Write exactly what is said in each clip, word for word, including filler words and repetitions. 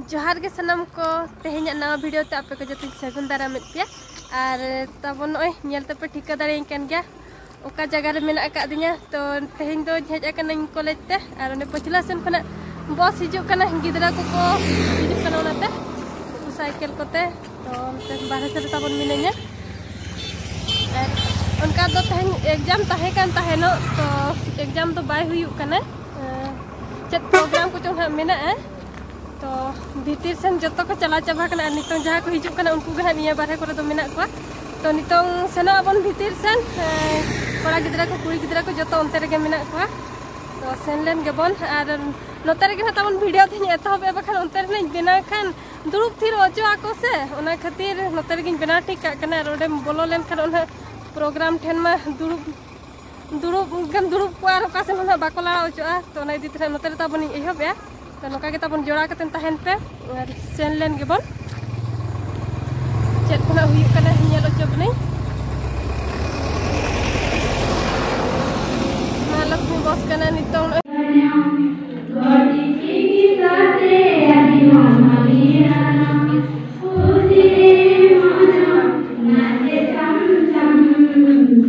ᱡᱚᱦᱟᱨ ᱜᱮ ᱥᱟᱱᱟᱢ ᱠᱚ, ᱛᱮᱦᱮᱧᱟᱜ ᱱᱟᱣᱟ ᱵᱷᱤᱰᱤᱭᱳ ᱛᱮ ᱟᱯᱮ ᱠᱚ ᱡᱚᱛᱚᱧ ᱥᱟᱹᱜᱩᱱ ᱫᱟᱨᱟᱢᱮᱫ ᱯᱮᱭᱟ᱾ ᱟᱨ ᱛᱟᱵᱚᱱ ᱱᱚᱜᱼᱚᱭ ᱧᱮᱞ ᱛᱮᱯᱮ ᱴᱷᱤᱠᱟᱹ ᱫᱟᱲᱮᱭᱟᱹᱧ ᱠᱟᱱ ᱜᱮᱭᱟ ᱚᱠᱟ ᱡᱟᱭᱜᱟ ᱨᱮ ᱢᱮᱱᱟᱜ ᱟᱠᱟᱫ ᱫᱤᱧᱟ᱾ ᱛᱚ ᱛᱮᱦᱮᱧ ᱫᱚᱧ ᱦᱮᱡ ᱟᱠᱟᱱᱟᱹᱧ ᱠᱚᱞᱮᱡᱽ ᱛᱮ, ᱟᱨ ᱚᱸᱰᱮ ᱯᱟᱹᱪᱷᱞᱟᱹ ᱥᱮᱱ ᱠᱷᱚᱱᱟᱜ ᱵᱚᱥ ᱦᱤᱡᱩᱜ ᱠᱟᱱᱟ, ᱜᱤᱫᱽᱨᱟᱹ ᱠᱚᱠᱚ ᱦᱤᱡᱩᱜ ᱠᱟᱱᱟ ᱚᱱᱟᱛᱮ ᱩᱱᱠᱩ ᱥᱟᱭᱠᱮᱞ ᱠᱚᱛᱮ᱾ ᱛᱚ ᱚᱱᱛᱮ ᱵᱟᱨᱦᱮ ᱥᱮᱫ ᱨᱮ ᱛᱟᱵᱚᱱ ᱢᱤᱱᱟᱹᱧᱟ᱾ ᱟᱨ ᱚᱱᱠᱟ ᱫᱚ ᱛᱮᱦᱮᱧ ᱮᱠᱡᱟᱢ ᱛᱟᱦᱮᱸ ᱠᱟᱱ ᱛᱟᱦᱮᱱᱚᱜ, ᱛᱚ ᱮᱠᱡᱟᱢ ᱫᱚ ᱵᱟᱭ ᱦᱩᱭᱩᱜ ᱠᱟᱱᱟ᱾ ᱪᱮᱫ ᱯᱨᱳᱜᱨᱟᱢ ᱠᱚᱪᱚᱝ ᱦᱟᱸᱜ ᱢᱮᱱᱟᱜᱼᱟ᱾ ᱛᱚ ᱵᱷᱤᱛᱤᱨ ᱥᱮᱱ ᱡᱚᱛᱚ ᱠᱚ ᱪᱟᱞᱟᱣ ᱪᱟᱵᱟ ᱠᱟᱱᱟ, ᱟᱨ ᱱᱤᱛᱚᱝ ᱡᱟᱦᱟᱸ ᱠᱚ ᱦᱤᱡᱩᱜ ᱠᱟᱱᱟ ᱩᱱᱠᱩ ᱜᱮ ᱦᱟᱸᱜ ᱱᱤᱭᱟᱹ ᱵᱟᱨᱦᱮ ᱠᱚᱨᱮ ᱫᱚ ᱢᱮᱱᱟᱜ ᱠᱚᱣᱟ᱾ ᱛᱚ ᱱᱤᱛᱚᱝ ᱥᱮᱱᱚᱜ ᱟᱵᱚᱱ ᱵᱷᱤᱛᱤᱨ ᱥᱮᱱ᱾ ᱮᱸ, ᱠᱚᱲᱟ ᱜᱤᱫᱽᱨᱟᱹ ᱠᱚ, ᱠᱩᱲᱤ ᱜᱤᱫᱽᱨᱟᱹ ᱠᱚ ᱡᱚᱛᱚ ᱚᱱᱛᱮ ᱨᱮᱜᱮ ᱢᱮᱱᱟᱜ ᱠᱚᱣᱟ᱾ ᱛᱚ ᱥᱮᱱ ᱞᱮᱱ ᱜᱮᱵᱚᱱ, ᱟᱨ ᱱᱚᱛᱮ ᱨᱮᱜᱮ ᱦᱟᱸᱜ ᱛᱟᱵᱚᱱ ᱵᱷᱤᱰᱤᱭᱳ ᱫᱚᱧ ᱮᱛᱚᱦᱚᱵᱮᱜᱼᱟ, ᱵᱟᱠᱷᱟᱱ ᱚᱱᱛᱮ ᱨᱮᱱᱟᱜ ᱤᱧ ᱵᱮᱱᱟᱣ ᱠᱷᱟᱱ ᱫᱩᱲᱩᱵ ᱛᱷᱤᱨ ᱚᱪᱚ ᱟᱠᱚ ᱥᱮ, ᱚᱱᱟ ᱠᱷᱟᱹᱛᱤᱨ ᱱᱚᱛᱮ ᱨᱮᱜᱮᱧ ᱵᱮᱱᱟᱣ ᱴᱷᱤᱠ ᱠᱟᱜ ᱠᱟᱱᱟ᱾ ᱟᱨ ᱚᱸᱰᱮᱢ ᱵᱚᱞᱚ ᱞᱮᱱᱠᱷᱟᱱ ᱚᱱᱟ ᱯᱨᱳᱜᱨᱟᱢ ᱴᱷᱮᱱ ᱢᱟ ᱫᱩᱲᱩᱵ ᱫᱩᱲᱩᱵ ᱜᱮᱢ ᱫᱩᱲᱩᱵ ᱠᱚᱜᱼᱟ, ᱟᱨ ᱚᱠᱟ ᱥᱮᱱ ᱦᱚᱸ ᱱᱟᱦᱟᱜ ᱵᱟᱠᱚ ᱞᱟᱲᱟᱣ ᱦᱚᱪᱚᱜᱼᱟ᱾ ᱛᱚ ᱚᱱᱟ ᱤᱫᱤ ᱛᱮ ᱱᱟᱦᱟᱜ ᱱᱚᱛᱮ ᱨᱮ ᱛᱟᱵᱚᱱᱤᱧ ᱮᱦᱚᱵᱮᱜᱼᱟ᱾ ᱛᱚ ᱱᱚᱝᱠᱟ ᱜᱮ ᱛᱟᱵᱚᱱ ᱡᱚᱲᱟᱣ ᱠᱟᱛᱮ ᱛᱟᱦᱮᱱ ᱯᱮ, ᱟᱨ ᱥᱮᱱ ᱞᱮᱱ ᱜᱮᱵᱚᱱ᱾ ᱪᱮᱫ ᱠᱚ ᱱᱟᱦᱟᱜ ᱦᱩᱭᱩᱜ ᱠᱟᱱᱟ ᱧᱮᱞ ᱦᱚᱪᱚ ᱵᱚᱱᱟᱹᱧ᱾ ᱢᱟ ᱞᱚᱠᱥᱢᱤ ᱵᱚᱥ ᱠᱟᱱᱟ ᱱᱤᱛᱚᱝ᱾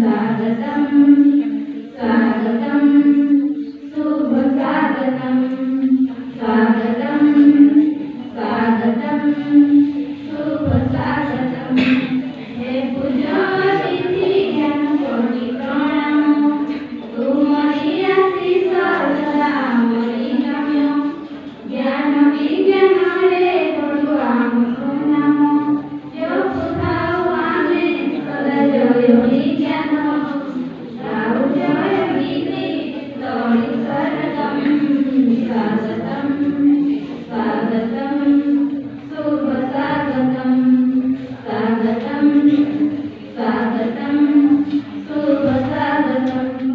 स्वागतं शुभ स्वागतं स्वागतं स्वागतं शुभ स्वागतं। हे पूज्य अतिथि ज्ञान कोटि प्रणाम। तुमरि आशीष सदा मोरि काम्य। ज्ञान विज्ञान रे बड़ुआ सुनाम। जो पुथाऊ आमे सदा जय विज्ञान। स्वागतं स्वागतं स्वागतं शुभ स्वागतं स्वागतं स्वागतं शुभ स्वागतं।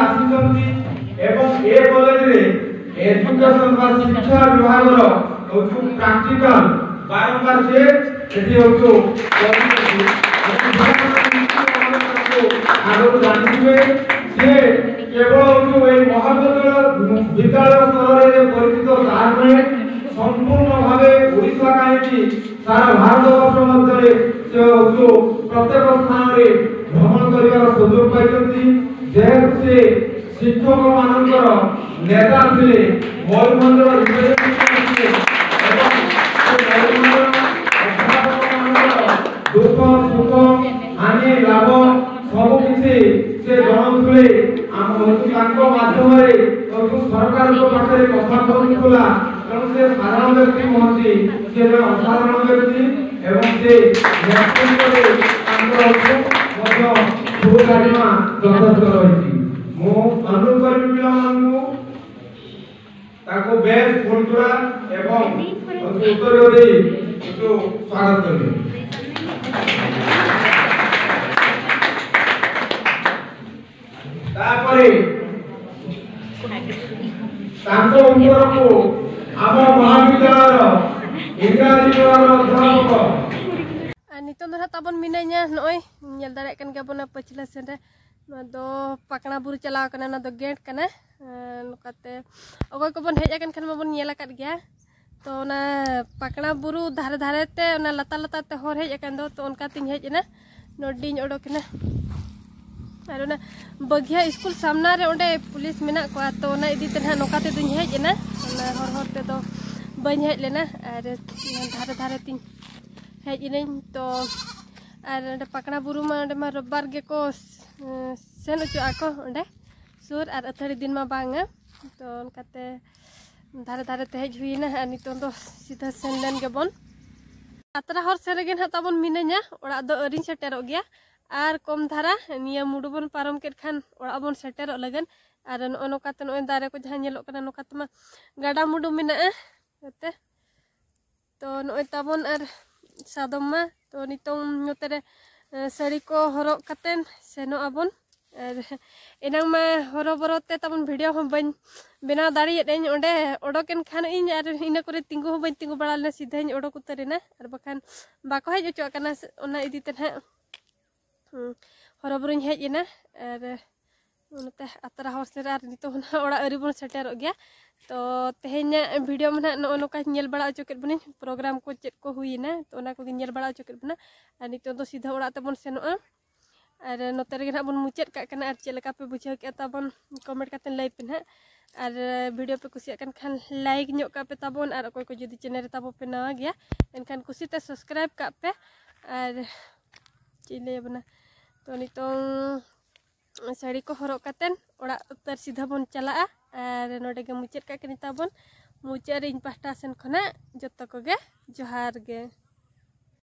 ଆସିଛନ୍ତି ଏବଂ ଏ କଲେଜରେ ଏଜୁକେସନ ବା ଶିକ୍ଷା ବିଭାଗର ହଉଛି ପ୍ରାକ୍ଟିକାଲ ବାରମ୍ବାର ସେ ଏଠି ହଉଛି କରୁଛନ୍ତି। ଏବଂ ଯାହା ତାଙ୍କୁ ଆଗରୁ ଜାଣିଥିବେ, ସେ କେବଳ ହଉଛି ଏଇ ମହାବିଦ୍ୟାଳୟ, ବିଦ୍ୟାଳୟ ସ୍ତରରେ ଯେ ପରିଚିତ ତାହା ନୁହେଁ, ସମ୍ପୂର୍ଣ୍ଣ ଭାବେ ଓଡ଼ିଶା କାହିଁକି ସାରା ଭାରତବର୍ଷ ମଧ୍ୟରେ ସେ ହଉଛି ପ୍ରତ୍ୟେକ ସ୍ଥାନରେ ଭ୍ରମଣ କରିବାର ସୁଯୋଗ ପାଇଛନ୍ତି। ଯେହେତୁ ସେ ଶିକ୍ଷକମାନଙ୍କର ନେତା ଥିଲେ, ମୟୂରଭଞ୍ଜର representative ଥିଲେ ଏବଂ ସେ ମୟୂରଭଞ୍ଜର ଅଧ୍ୟାପକମାନଙ୍କର ଦୁଃଖ ସୁଖ, ହାନି ଲାଭ ସବୁ କିଛି ସେ ଜଣାଉଥିଲେ। ଆମ ହଉଛି ତାଙ୍କ ମାଧ୍ୟମରେ ହଉଛି ସରକାରଙ୍କ ପାଖରେ କଥା ପହଞ୍ଚୁଥିଲା। ତେଣୁ ସେ ସାଧାରଣ ବ୍ୟକ୍ତି ନୁହନ୍ତି, ସେ ଜଣେ ଅସାଧାରଣ ବ୍ୟକ୍ତି ଏବଂ ସେ ନେତୃତ୍ୱରେ ତାଙ୍କର ହଉଛି ମଧ୍ୟ ସୁଗାରିମା ଯଥେଷ୍ଟ ରହିଛି। ମୁଁ ଅନୁରୋଧ କରିବି ପିଲାମାନଙ୍କୁ ତାଙ୍କୁ ବେଶ ଫୁଲତୋଡ଼ା ଏବଂ ହଉଛି ଉତ୍ତରୀୟ ଦେଇ ହଉଛି ସ୍ୱାଗତ କରିବେ। ତାପରେ ତାଙ୍କ ଉତ୍ତରକୁ ଆମ ମହାବିଦ୍ୟାଳୟର ଇଂରାଜୀ ବିଭାଗର ଅଧ୍ୟାପକ। ᱟᱨ ᱱᱤᱛᱚᱝ ᱫᱚ ᱱᱟᱦᱟᱜ ᱛᱟᱵᱚᱱ ᱢᱤᱱᱟᱹᱧᱟ, ᱱᱚᱜᱼᱚᱭ ᱧᱮᱞ ᱫᱟᱲᱮᱭᱟᱜ ᱠᱟᱱ ᱜᱮᱭᱟ ᱵᱚᱱ ᱯᱟᱹᱪᱷᱞᱟᱹ ᱥᱮᱱ ᱨᱮ, ᱱᱚᱣᱟ ᱫᱚ ᱯᱟᱠᱲᱟ ᱵᱩᱨᱩ ᱪᱟᱞᱟᱣ ᱠᱟᱱᱟ, ᱱᱚᱣᱟ ᱫᱚ ᱜᱮᱴ ᱠᱟᱱᱟ᱾ ᱟᱨ ᱱᱚᱝᱠᱟᱛᱮ ᱚᱠᱚᱭ ᱠᱚᱵᱚᱱ ᱦᱮᱡ ᱟᱠᱟᱱ ᱠᱷᱟᱱ ᱢᱟᱵᱚᱱ ᱧᱮᱞ ᱟᱠᱟᱫ ᱜᱮᱭᱟ᱾ ᱛᱚ ᱚᱱᱟ ᱯᱟᱠᱲᱟ ᱵᱩᱨᱩ ᱫᱷᱟᱨᱮ ᱫᱷᱟᱨᱮ ᱛᱮ ᱚᱱᱟ ᱞᱟᱛᱟᱨ ᱞᱟᱛᱟᱨ ᱛᱮ ᱦᱚᱨ ᱦᱮᱡ ᱟᱠᱟᱱ ᱫᱚ, ᱛᱚ ᱚᱱᱠᱟ ᱛᱤᱧ ᱦᱮᱡ ᱮᱱᱟ, ᱱᱚᱰᱤᱧ ᱚᱰᱚᱠ ᱮᱱᱟ᱾ ᱟᱨ ᱚᱱᱟ ᱵᱟᱹᱜᱷᱤᱭᱟ ᱥᱠᱩᱞ ᱥᱟᱢᱱᱟ ᱨᱮ ᱚᱸᱰᱮ ᱯᱩᱞᱤᱥ ᱢᱮᱱᱟᱜ ᱠᱚᱣᱟ, ᱛᱚ ᱚᱱᱟ ᱤᱫᱤ ᱛᱮ ᱱᱟᱦᱟᱜ ᱱᱚᱝᱠᱟ ᱛᱮᱫᱚᱧ ᱦᱮᱡ ᱮᱱᱟ, ᱚᱱᱟ ᱦᱚᱨ ᱦᱚᱨ ᱛᱮᱫᱚ ᱵᱟᱹᱧ ᱦᱮᱡ ᱞᱮᱱᱟ᱾ ᱟᱨ ᱫᱷᱟᱨᱮ ᱫᱷᱟᱨᱮ ᱛᱤᱧ ᱦᱮᱡ ᱮᱱᱟᱹᱧ᱾ ᱛᱚ ᱟᱨ ᱚᱸᱰᱮ ᱯᱟᱠᱲᱟ ᱵᱩᱨᱩ ᱢᱟ, ᱚᱸᱰᱮ ᱢᱟ ᱨᱳᱵᱵᱟᱨ ᱜᱮᱠᱚ ᱥᱮᱱ ᱦᱚᱪᱚᱜ ᱟᱠᱚ ᱚᱸᱰᱮ ᱥᱩᱨ, ᱟᱨ ᱟᱹᱛᱷᱟᱹᱲᱤ ᱫᱤᱱ ᱢᱟ ᱵᱟᱝᱟ᱾ ᱛᱚ ᱚᱱᱠᱟᱛᱮ ᱫᱷᱟᱨᱮ ᱫᱷᱟᱨᱮ ᱛᱮ ᱦᱮᱡ ᱦᱩᱭᱮᱱᱟ᱾ ᱟᱨ ᱱᱤᱛᱚᱝ ᱫᱚ ᱥᱤᱫᱷᱟᱹ ᱥᱮᱱ ᱞᱮᱱ ᱜᱮᱵᱚᱱ᱾ ᱟᱛᱨᱟ ᱦᱚᱨ ᱥᱮᱫ ᱨᱮᱜᱮ ᱱᱟᱦᱟᱜ ᱛᱟᱵᱚᱱ ᱢᱤᱱᱟᱹᱧᱟ, ᱚᱲᱟᱜ ᱫᱚ ᱟᱹᱣᱨᱤᱧ ᱥᱮᱴᱮᱨᱚᱜ ᱜᱮᱭᱟ᱾ ᱟᱨ ᱠᱚᱢ ᱫᱷᱟᱨᱟ ᱱᱤᱭᱟᱹ ᱢᱩᱰᱩ ᱵᱚᱱ ᱯᱟᱨᱚᱢ ᱠᱮᱫ ᱠᱷᱟᱱ ᱚᱲᱟᱜ ᱵᱚᱱ ᱥᱮᱴᱮᱨᱚᱜ ᱞᱟᱹᱜᱤᱫ᱾ ᱟᱨ ᱱᱚᱜᱼᱚ ᱱᱚᱝᱠᱟᱛᱮ ᱱᱚᱜᱼᱚᱭ ᱫᱟᱨᱮ ᱠᱚ ᱡᱟᱦᱟᱸ ᱧᱮᱞᱚᱜ ᱠᱟᱱᱟ, ᱱᱚᱝᱠᱟ ᱛᱮᱢᱟ ᱜᱟᱰᱟ ᱢᱩᱰᱩ ᱢᱮᱱᱟᱜᱼᱟ ᱱᱚᱛᱮ᱾ ᱛᱚ ᱱᱚᱜᱼᱚᱭ ᱛᱟᱵᱚᱱ ᱟᱨ ᱥᱟᱫᱚᱢ ᱢᱟ, ᱛᱚ ᱱᱤᱛᱚᱝ ᱱᱚᱛᱮ ᱨᱮ, ᱮ, ᱥᱟᱹᱲᱤ ᱠᱚ ᱦᱚᱨᱚᱜ ᱠᱟᱛᱮᱱ ᱥᱮᱱᱚᱜ ᱟᱵᱚᱱ᱾ ᱟᱨ ᱮᱱᱟᱝ ᱢᱟ ᱦᱚᱨᱚᱵᱚᱨᱚ ᱛᱮ ᱛᱟᱵᱚᱱ ᱵᱷᱤᱰᱤᱭᱳ ᱦᱚᱸ ᱵᱟᱹᱧ ᱵᱮᱱᱟᱣ ᱫᱟᱲᱮᱭᱟᱫᱟᱹᱧ᱾ ᱚᱸᱰᱮ ᱚᱰᱚᱠᱮᱱ ᱠᱷᱟᱱ ᱤᱧ ᱟᱨ ᱤᱱᱟᱹ ᱠᱚᱨᱮ ᱛᱤᱸᱜᱩ ᱦᱚᱸ ᱵᱟᱹᱧ ᱛᱤᱸᱜᱩ ᱵᱟᱲᱟ ᱞᱮᱱᱟ, ᱥᱤᱫᱷᱟᱹᱧ ᱚᱰᱚᱠ ᱩᱛᱟᱹᱨ ᱮᱱᱟ᱾ ᱟᱨ ᱵᱟᱠᱷᱟᱱ ᱵᱟᱠᱚ ᱦᱮᱡ ᱦᱚᱪᱚᱣᱟᱜ ᱠᱟᱱᱟ, ᱚᱱᱟ ᱤᱫᱤ ᱛᱮ ᱱᱟᱦᱟᱜ, ᱦᱩᱸ, ᱦᱚᱨᱚᱵᱚᱨᱚᱧ ᱦᱮᱡ ᱮᱱᱟ᱾ ᱟᱨ ᱱᱚᱛᱮ ᱟᱛᱨᱟ ᱦᱚᱨ ᱥᱮᱫ ᱨᱮ, ᱟᱨ ᱱᱤᱛᱚᱜ ᱦᱚᱸ ᱱᱟᱦᱟᱜ ᱚᱲᱟᱜ ᱟᱹᱣᱨᱤ ᱵᱚᱱ ᱥᱮᱴᱮᱨᱚᱜ ᱜᱮᱭᱟ᱾ ᱛᱚ ᱛᱮᱦᱮᱧᱟᱜ ᱵᱷᱤᱰᱤᱭᱳ ᱢᱟ ᱱᱟᱦᱟᱜ ᱱᱚᱜᱼᱚ ᱱᱚᱝᱠᱟ ᱧᱮᱞ ᱵᱟᱲᱟ ᱦᱚᱪᱚ ᱠᱮᱫ ᱵᱚᱱᱟᱹᱧ, ᱯᱨᱳᱜᱨᱟᱢ ᱠᱚ ᱪᱮᱫ ᱠᱚ ᱦᱩᱭᱮᱱᱟ, ᱛᱚ ᱚᱱᱟ ᱠᱚᱜᱮ ᱧᱮᱞ ᱵᱟᱲᱟ ᱦᱚᱪᱚ ᱠᱮᱫ ᱵᱚᱱᱟ᱾ ᱟᱨ ᱱᱤᱛᱚᱜ ᱫᱚ ᱥᱤᱫᱷᱟᱹ ᱚᱲᱟᱜ ᱛᱮᱵᱚᱱ ᱥᱮᱱᱚᱜᱼᱟ᱾ ᱟᱨ ᱱᱚᱛᱮ ᱨᱮᱜᱮ ᱱᱟᱦᱟᱜ ᱵᱚᱱ ᱢᱩᱪᱟᱹᱫ ᱠᱟᱜ ᱠᱟᱱᱟ᱾ ᱟᱨ ᱪᱮᱫ ᱞᱮᱠᱟ ᱯᱮ ᱵᱩᱡᱷᱟᱹᱣ ᱠᱮᱫᱼᱟ ᱛᱟᱵᱚᱱ, ᱠᱚᱢᱮᱱᱴ ᱠᱟᱛᱮ ᱞᱟᱹᱭ ᱯᱮ ᱱᱟᱦᱟᱜ᱾ ᱟᱨ ᱵᱷᱤᱰᱤᱭᱳ ᱯᱮ ᱠᱩᱥᱤᱭᱟᱜ ᱠᱟᱱ ᱠᱷᱟᱱ ᱞᱟᱭᱤᱠ ᱧᱚᱜ ᱠᱟᱜ ᱯᱮ ᱛᱟᱵᱚᱱ, ᱟᱨ ᱚᱠᱚᱭ ᱠᱚ ᱡᱩᱫᱤ ᱪᱮᱱᱮᱞ ᱨᱮ ᱛᱟᱵᱚ ᱯᱮ ᱱᱟᱣᱟ ᱜᱮᱭᱟ, ᱮᱱᱠᱷᱟᱱ ᱠᱩᱥᱤᱛᱮ ᱥᱟᱵᱥᱠᱨᱟᱭᱤᱵ ᱠᱟᱜ ᱯᱮ᱾ ᱟᱨ ᱪᱮᱫ ᱤᱧ ᱞᱟᱹᱭ ᱟᱵᱚᱱᱟ, ᱛᱚ ᱱᱤᱛᱚᱝ ᱥᱟᱹᱲᱤ ᱠᱚ ᱦᱚᱨᱚᱜ ᱠᱟᱛᱮᱱ ᱚᱲᱟᱜ ᱩᱛᱟᱹᱨ ᱥᱤᱫᱷᱟᱹ ᱵᱚᱱ ᱪᱟᱞᱟᱜᱼᱟ᱾ ᱟᱨ ᱱᱚᱰᱮ ᱜᱮ ᱢᱩᱪᱟᱹᱫ ᱠᱟᱜ ᱠᱟᱹᱱᱟᱹᱧ ᱛᱟᱵᱚᱱ᱾ ᱢᱩᱪᱟᱹᱫ ᱨᱮ ᱤᱧ ᱯᱟᱦᱴᱟ ᱥᱮᱱ ᱠᱷᱚᱱᱟᱜ ᱡᱚᱛᱚ ᱠᱚᱜᱮ ᱡᱚᱦᱟᱨ ᱜᱮ᱾